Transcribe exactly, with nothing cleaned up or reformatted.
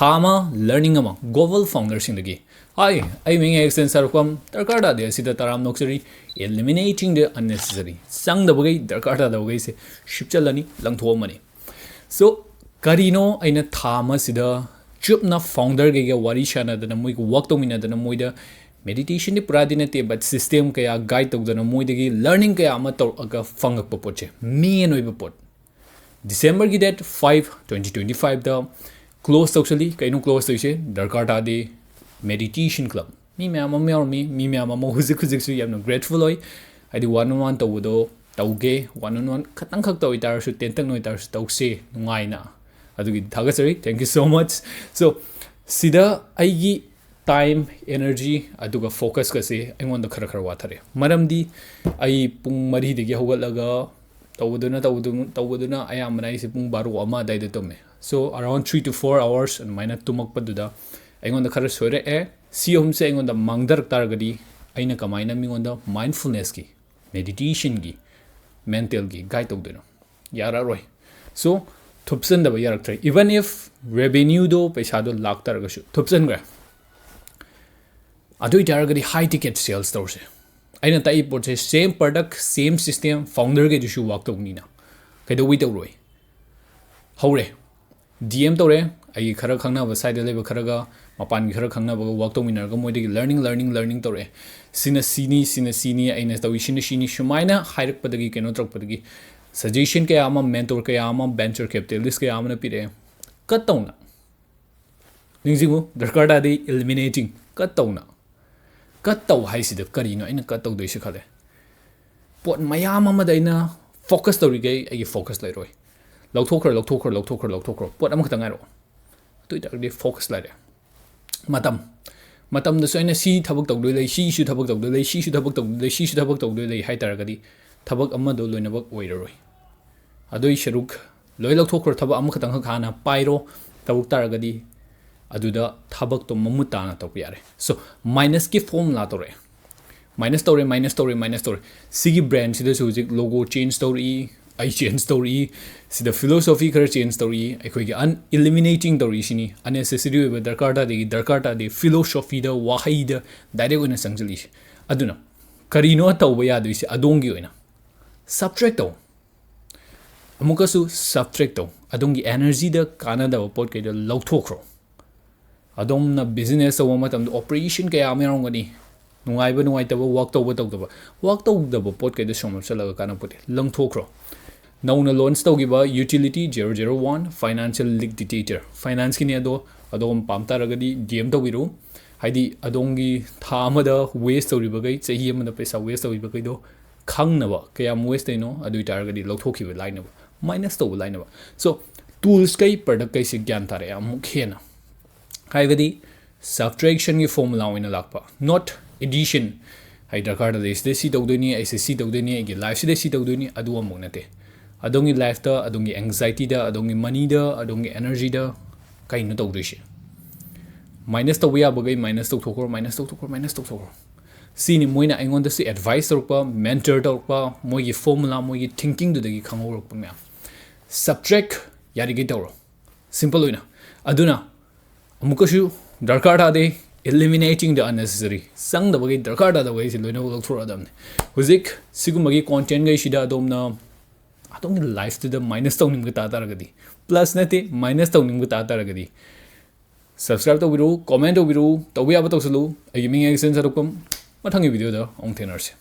ꯊꯥ ꯑꯃ learning ꯑꯃ global founderꯁꯤꯡꯗꯒꯤ꯫ ꯍꯥꯏ, ꯑꯩ ꯃꯤꯡ ꯑꯦꯛꯁꯦꯟ ꯁꯔꯨꯛꯐꯝ, ꯗꯔꯀꯥꯔ ꯇꯥꯗꯦ ꯑꯁꯤꯗ ꯇꯔꯥꯝꯅ ꯑꯣꯛꯆꯔꯤ꯫ Eliminating the unnecessary, ꯆꯪꯗꯕꯈꯩ, ꯗꯔꯀꯥꯔ ꯇꯥꯗꯕꯈꯩꯁꯦ ꯁꯤꯞꯆꯜꯂꯅꯤ, ꯂꯪꯊꯣꯛꯑꯝꯃꯅꯤ꯫ So, ꯀꯔꯤꯅꯣ ꯑꯩꯅ ꯊꯥ ꯑꯃꯁꯤꯗ ꯆꯨꯞꯅ founderꯈꯩꯒ ꯋꯥꯔꯤ ꯁꯥꯟꯅꯗꯅ, ꯃꯣꯏꯒ work ꯇꯧꯃꯤꯟꯅꯗꯅ, ꯃꯣꯏꯗ meditationꯗꯤ ꯄꯨꯔꯥꯗꯤ ꯅꯠꯇꯦ, but system ꯀꯌꯥ guide ꯇꯧꯗꯅ, ꯃꯣꯏꯗꯒꯤ learning ꯀꯌꯥ ꯑꯃ ꯇꯧꯔꯛꯑꯒ ꯐꯪꯉꯛꯄ ꯄꯣꯠꯁꯦ, main ꯑꯣꯏꯕ ꯄꯣꯠ꯫ Decemberꯒꯤ date five, twenty twenty fiveꯇ close ꯇꯧꯁꯜꯂꯤ꯫ ꯀꯩꯅꯣ close ꯇꯧꯔꯤꯁꯦ? ꯗꯔꯀꯥꯔ ꯇꯥꯗꯦ meditation club꯫ ꯃꯤ ꯃꯌꯥꯝ ꯑꯃ ꯌꯥꯎꯔꯝꯃꯤ, ꯃꯤ ꯃꯌꯥꯝ ꯑꯃ ꯍꯧꯖꯤꯛ ꯍꯧꯖꯤꯛꯁꯨ ꯌꯥꯝꯅ grateful ꯑꯣꯏ꯫ ꯍꯥꯏꯗꯤ one on one ꯇꯧꯕꯗꯣ ꯇꯧꯒꯦ, one on one ꯈꯇꯪꯈꯛꯇ ꯑꯣꯏꯇꯥꯔꯁꯨ, ten ꯇꯪ ꯑꯣꯏꯇꯥꯔꯁꯨ ꯇꯧꯁꯦ ꯅꯨꯡꯉꯥꯏꯅ꯫ ꯑꯗꯨꯒꯤ ꯊꯥꯒꯠꯆꯔꯤ, thank you so much꯫ So, ꯁꯤꯗ ꯑꯩꯒꯤ time, energy, ꯑꯗꯨꯒ focusꯀꯁꯦ ꯑꯩꯉꯣꯟꯗ ꯈꯔ ꯈꯔ ꯋꯥꯊꯔꯦ꯫ ꯃꯔꯝꯗꯤ ꯑꯩ ꯄꯨꯡ ꯃꯔꯤꯗꯒꯤ ꯍꯧꯒꯠꯂꯒ ꯇꯧꯕꯗꯨꯅ, ꯇꯧꯕꯗꯨ-, ꯇꯧꯕꯗꯨꯅ ꯑꯌꯥꯝꯕꯅ ꯑꯩꯁꯦ ꯄꯨꯡ ꯕꯥꯔꯣ ꯑꯃ ꯑꯗꯥꯏꯗ ꯇꯨꯝꯃꯦ꯫ So, around three to four hours ꯑꯗꯨꯃꯥꯏꯅ ꯇꯨꯝꯃꯛꯄꯗꯨꯗ ꯑꯩꯉꯣꯟꯗ ꯈꯔ ꯁꯣꯏꯔꯛꯑꯦ꯫ ꯁꯤ ꯑꯍꯨꯝꯁꯦ ꯑꯩꯉꯣꯟꯗ ꯃꯥꯡꯊꯔꯛ ꯇꯥꯔꯒꯗꯤ, ꯑꯩꯅ ꯀꯃꯥꯏꯅ ꯃꯤꯉꯣꯟꯗ mindfulnessꯀꯤ, meditationꯒꯤ, mentalꯒꯤ guide ꯇꯧꯗꯣꯏꯅꯣ? ꯌꯥꯔꯛꯑꯔꯣꯏ꯫ So, ꯊꯨꯞꯆꯟꯗꯕ ꯌꯥꯔꯛꯇ꯭ꯔꯦ꯫ Even if revenueꯗꯣ, ꯄꯩꯁꯥꯗꯣ ꯂꯥꯛ ꯇꯥꯔꯒꯁꯨ, ꯊꯨꯞꯆꯟꯈ꯭ꯔꯦ꯫ ꯑꯗꯨ ꯑꯣꯏꯇꯥꯔꯒꯗꯤ high ticket sales ꯇꯧꯔꯁꯦ꯫ ꯑꯩꯅ ꯇꯥꯛꯏ ꯄꯣꯠꯁꯦ, same product, same system, founderꯒꯩꯗꯨꯁꯨ work ꯇꯧꯅꯤꯅ꯫ ꯀꯩꯗꯧꯕꯩ ꯇꯧꯔꯣꯏ? ꯍꯧꯔꯦ꯫ DM ꯇꯧꯔꯦ, ꯑꯩꯒꯤ ꯈꯔ ꯈꯪꯅꯕ, ꯁ꯭ꯋꯥꯏꯗ ꯂꯩꯕ ꯈꯔꯒ, ꯃꯄꯥꯟꯒꯤ ꯈꯔ ꯈꯪꯅꯕꯒ work ꯇꯧꯃꯤꯟꯅꯔꯒ, ꯃꯣꯏꯗꯒꯤ learning, learning, learning ꯇꯧꯔꯛꯑꯦ꯫ ꯁꯤꯅ ꯁꯤꯅꯤ, ꯁꯤꯅ ꯁꯤꯅꯤ, ꯑꯩꯅ ꯇꯧꯔꯤꯁꯤꯅ ꯁꯤꯅꯤ, ꯁꯨꯃꯥꯏꯅ ꯍꯥꯏꯔꯛꯄꯗꯒꯤ, ꯀꯩꯅꯣ ꯇꯧꯔꯛꯄꯗꯒꯤ, suggestion ꯀꯌꯥ ꯑꯃ, mentor ꯀꯌꯥ ꯑꯃ, venture capitalist ꯀꯌꯥ ꯑꯃꯅ ꯄꯤꯔꯛꯑꯦ꯫ ꯀꯠ ꯇꯧꯅ꯫ ꯅꯤꯡꯁꯤꯡꯉꯨ, ꯗꯔꯀꯥꯔ ꯇꯥꯗꯦ eliminating, ꯀꯠ ꯇꯧꯅ꯫ ꯀꯠ ꯇꯧ ꯍꯥꯏꯁꯤꯗ ꯀꯔꯤꯅꯣ ꯑꯩꯅ ꯀꯠ ꯇꯧꯗꯣꯏꯁꯦ ꯈꯜꯂꯦ꯫ ꯄꯣꯠ ꯃꯌꯥꯝ ꯑꯃꯗ ꯑꯩꯅ focus ꯇꯧꯔꯤꯈꯩ ꯑꯩꯒꯤ focus ꯂꯩꯔꯣꯏ꯫ ꯂꯧꯊꯣꯛꯈ꯭ꯔꯣ, ꯂꯧꯊꯣꯈ꯭ꯔꯣ, ꯂꯧꯊꯣꯈ꯭ꯔꯣ, ꯂꯧꯊꯣꯈ꯭ꯔꯣ꯫ ꯄꯣꯠ ꯑꯃꯈꯛꯇ ꯉꯥꯏꯔꯛꯑꯣ꯫ ꯑꯗꯨ ꯑꯣꯏꯇꯥꯔꯒꯗꯤ focus ꯂꯩꯔꯦ꯫ ꯃꯇꯝ꯫ ꯃꯇꯝꯗꯁꯨ ꯑꯩꯅ ꯁꯤ ꯊꯕꯛ ꯇꯧꯗꯣꯏ ꯂꯩ, ꯁꯤꯁꯨ ꯊꯕꯛ ꯇꯧꯗꯣꯏ ꯂꯩ, ꯁꯤꯁꯨ ꯊꯕꯛ ꯇꯧꯗꯣꯏ ꯂꯩ, ꯁꯤꯁꯨ ꯊꯕꯛ ꯇꯧꯗꯣꯏ ꯂꯩ ꯍꯥꯏ ꯇꯥꯔꯒꯗꯤ ꯊꯕꯛ ꯑꯃꯗꯣ ꯂꯣꯏꯅꯃꯛ ꯑꯣꯏꯔꯔꯣꯏ꯫ ꯑꯗꯨꯏ ꯁꯔꯨꯛ ꯂꯣꯏ ꯂꯧꯊꯣꯛꯈ꯭ꯔꯣ, ꯊꯕꯛ ꯑꯃꯈꯛꯇꯪꯈꯛ ꯍꯥꯟꯅ ꯄꯥꯏꯔꯣ꯫ ꯇꯧꯔꯛ ꯇꯥꯔꯒꯗꯤ ꯑꯗꯨꯗ ꯊꯕꯛꯇꯣ ꯃꯃꯨꯠ ꯇꯥꯅ ꯇꯧꯕ ꯌꯥꯔꯦ꯫ So, minusꯀꯤ formula ꯇꯧꯔꯛꯑꯦ꯫ Minus ꯇꯧꯔꯦ, minus ꯇꯧꯔꯦ, minus ꯇꯧꯔꯦ꯫ ꯁꯤꯒꯤ brandꯁꯤꯗꯁꯨ ꯍꯧꯖꯤꯛ logo change ꯇꯧꯔꯛꯏ, ꯑꯩ ꯆꯦꯟꯖ ꯇꯧꯔꯛꯏ, ꯁꯤꯗ ꯐꯤꯂꯣꯁꯣꯐꯤ ꯈꯔ ꯆꯦꯟꯖ ꯇꯧꯔꯛꯏ, ꯑꯩꯈꯣꯏꯒꯤ ꯑꯟ ꯏꯂꯤꯃꯤꯅꯦꯇꯤꯡ ꯇꯧꯔꯛꯏꯁꯤꯅꯤ, ꯑꯟꯅꯦꯁꯦꯁꯔꯤ ꯑꯣꯏꯕ ꯗꯔꯀꯥꯔ ꯇꯥꯗꯦꯒꯤ ꯗꯔꯀꯥꯔ ꯇꯥꯗꯦ ꯐꯤꯂꯣꯁꯣꯐꯤꯗ, ꯋꯥꯍꯩꯗ ꯗꯥꯏꯔꯦꯛ ꯑꯣꯏꯅ ꯆꯪꯁꯤꯜꯂꯛꯏꯁꯦ꯫ ꯑꯗꯨꯅ ꯀꯔꯤꯅꯣ ꯇꯧꯕ ꯌꯥꯗꯣꯏꯁꯦ? ꯑꯗꯣꯝꯒꯤ ꯑꯣꯏꯅ ꯁꯕꯇ꯭ꯔꯦꯛ ꯇꯧ, ꯑꯃꯨꯛꯀꯁꯨ ꯁꯕꯇ꯭ꯔꯦꯛ ꯇꯧ, ꯑꯗꯣꯝꯒꯤ ꯑꯦꯅꯔꯖꯤꯗ ꯀꯥꯟꯅꯗꯕ ꯄꯣꯠꯈꯩꯗꯣ ꯂꯧꯊꯣꯛꯈ꯭ꯔꯣ꯫ ꯑꯗꯣꯝꯅ ꯕꯤꯖꯤꯅꯦꯁ ꯇꯧꯕ ꯃꯇꯝꯗ ꯑꯣꯄꯔꯦꯁꯟ ꯀꯌꯥ ꯑꯃ ꯌꯥꯎꯔꯝꯒꯅꯤ, ꯅꯨꯡꯉꯥꯏꯕ ꯅꯨꯡꯉꯥꯏꯇꯕ, ꯋꯥꯛ ꯇꯧꯕ ꯇꯧꯗꯕ, ꯋꯥꯛ ꯇꯧꯗꯕ ꯄꯣꯠꯈꯩꯗꯣ ꯁꯣꯝ ꯍꯥꯞꯆꯜꯂꯒ ꯀꯥꯟꯅꯕ ꯄꯣꯠꯇꯦ, ꯂꯪꯊꯣꯛꯈ꯭ꯔꯣ꯫ ꯅꯧꯅ ꯂꯣꯟꯆ ꯇꯧꯈꯤꯕ utility zero zero one financial ꯂꯤꯛ ꯗꯤꯛꯇꯦꯇꯔ, ꯐꯥꯏꯅꯥꯟꯁꯀꯤꯅꯤ ꯑꯗꯣ, ꯑꯗꯣꯝ ꯄꯥꯝ ꯇꯥꯔꯒꯗꯤ ꯗꯤ ꯑꯦꯝ ꯇꯧꯕꯤꯔꯛꯎ꯫ ꯍꯥꯏꯗꯤ ꯑꯗꯣꯝꯒꯤ ꯊꯥ ꯑꯃꯗ ꯋꯦꯁ ꯇꯧꯔꯤꯕꯈꯩ, ꯆꯍꯤ ꯑꯃꯗ ꯄꯩꯁꯥ ꯋꯦꯁ ꯇꯧꯔꯤꯕꯈꯩꯗꯣ ꯈꯪꯅꯕ, ꯀꯌꯥꯝ ꯋꯦꯁ ꯇꯧꯔꯤꯅꯣ, ꯑꯗꯨ ꯑꯣꯏ ꯇꯥꯔꯒꯗꯤ ꯂꯧꯊꯣꯛꯈꯤꯕ ꯂꯥꯏꯅꯕ, ꯃꯥꯏꯅꯁ ꯇꯧꯕ ꯂꯥꯏꯅꯕ꯫ ꯁꯣ ꯇꯨꯜꯁꯈꯩ, ꯄ꯭ꯔꯗꯛꯈꯩꯁꯦ ꯒ꯭ꯌꯥꯟ ꯇꯥꯔꯛꯑꯦ ꯑꯃꯨꯛ ꯍꯦꯟꯅ꯫ ꯍꯥꯏꯕꯗꯤ ꯁꯕꯇ꯭ꯔꯦꯛꯁꯟꯒꯤ ꯐꯣꯔꯃꯨꯂꯥ ꯑꯣꯏꯅ ꯂꯥꯛꯄ, ꯅꯣꯠ ꯑꯦꯗꯤꯁꯟ꯫ ꯑꯩ ꯗꯔꯀꯥꯔ ꯇꯥꯗꯦ, ꯁꯤꯗ ꯁꯤ ꯇꯧꯗꯣꯏꯅꯤ, ꯑꯩꯁꯦ ꯁꯤ ꯇꯧꯗꯣꯏꯅꯤ, ꯑꯩꯒꯤ ꯂꯥꯏꯐꯁꯤꯗ ꯁꯤ ꯇꯧꯗꯣꯏꯅꯤ, ꯑꯗꯨ ꯑꯃꯨꯛ ꯅꯠꯇꯦ꯫ ꯑꯗꯣꯝꯒꯤ ꯂꯥꯏꯐꯇ, ꯑꯗꯣꯝꯒꯤ ꯑꯦꯡꯖꯥꯏꯇꯤꯗ, ꯑꯗꯣꯝꯒꯤ ꯃꯅꯤꯗ, ꯑꯗꯣꯝꯒꯤ ꯑꯦꯅꯔꯖꯤꯗ ꯀꯩꯅꯣ ꯇꯧꯗꯣꯏꯁꯦ? ꯃꯥꯏꯅꯁ ꯇꯧꯕ ꯌꯥꯕꯈꯩ ꯃꯥꯏꯅꯁ ꯇꯧꯊꯣꯛꯈ꯭ꯔꯣ, ꯃꯥꯏꯅꯁ ꯇꯧꯊꯣꯛꯈ꯭ꯔꯣ, ꯃꯥꯏꯅꯁ ꯇꯧꯊꯣꯛꯈ꯭ꯔꯣ꯫ ꯁꯤꯅꯤ ꯃꯣꯏꯅ ꯑꯩꯉꯣꯟꯗꯁꯨ ꯑꯦꯗꯚꯥꯏꯁ ꯇꯧꯔꯛꯄ, ꯃꯦꯟꯇꯔ ꯇꯧꯔꯛꯄ, ꯃꯣꯏꯒꯤ ꯐꯣꯔꯃꯨꯂꯥ, ꯃꯣꯏꯒꯤ ꯊꯤꯡꯀꯤꯡꯗꯨꯗꯒꯤ ꯈꯪꯍꯧꯔꯛꯄ ꯃꯌꯥꯝ꯫ ꯁꯕꯇ꯭ꯔꯦꯛ ꯌꯥꯔꯤꯈꯩ ꯇꯧꯔꯣ, ꯁꯤꯝꯄꯜ ꯑꯣꯏꯅ꯫ ꯑꯗꯨꯅ ꯑꯃꯨꯛꯀꯁꯨ ꯗꯔꯀꯥꯔ ꯇꯥꯗꯦ, eliminating the unnecessary, ꯆꯪꯗꯕꯈꯩ, ꯗꯔꯀꯥꯔ ꯇꯥꯗꯕꯈꯩꯁꯦ ꯂꯣꯏꯅꯃꯛ ꯂꯧꯊꯣꯔꯛꯑꯗꯕꯅꯤ꯫ ꯍꯧꯖꯤꯛ ꯁꯤꯒꯨꯝꯕꯒꯤ ꯀꯣꯟꯇꯦꯟꯈꯩꯁꯤꯗ ꯑꯗꯣꯝꯅ ꯑꯗꯣꯝꯒꯤ ꯂꯥꯏꯐꯇꯨꯗ ꯃꯥꯏꯅꯁ ꯇꯧꯅꯤꯡꯕ ꯇꯥ ꯇꯥꯔꯒꯗꯤ, ꯄ꯭ꯂꯁ ꯅꯠꯇꯦ, ꯃꯥꯏꯅꯁ ꯇꯧꯅꯤꯡꯕ ꯇꯥ ꯇꯥꯔꯒꯗꯤ, ꯁꯕꯁꯀ꯭ꯔꯥꯏꯕ ꯇꯧꯕꯤꯔꯛꯎ, ꯀꯣꯃꯦꯟ ꯇꯧꯕꯤꯔꯛꯎ, ꯇꯧꯕ ꯌꯥꯕ ꯇꯧꯁꯜꯂꯨ꯫ ꯑꯩꯒꯤ ꯃꯤꯡ ꯑꯦꯛꯁꯟ ꯁꯔꯨꯛꯄꯝ꯫ ꯃꯊꯪꯒꯤ ꯚꯤꯗꯤꯑꯣꯗ ꯑꯃꯨꯛ ꯊꯦꯡꯅꯔꯁꯤ꯫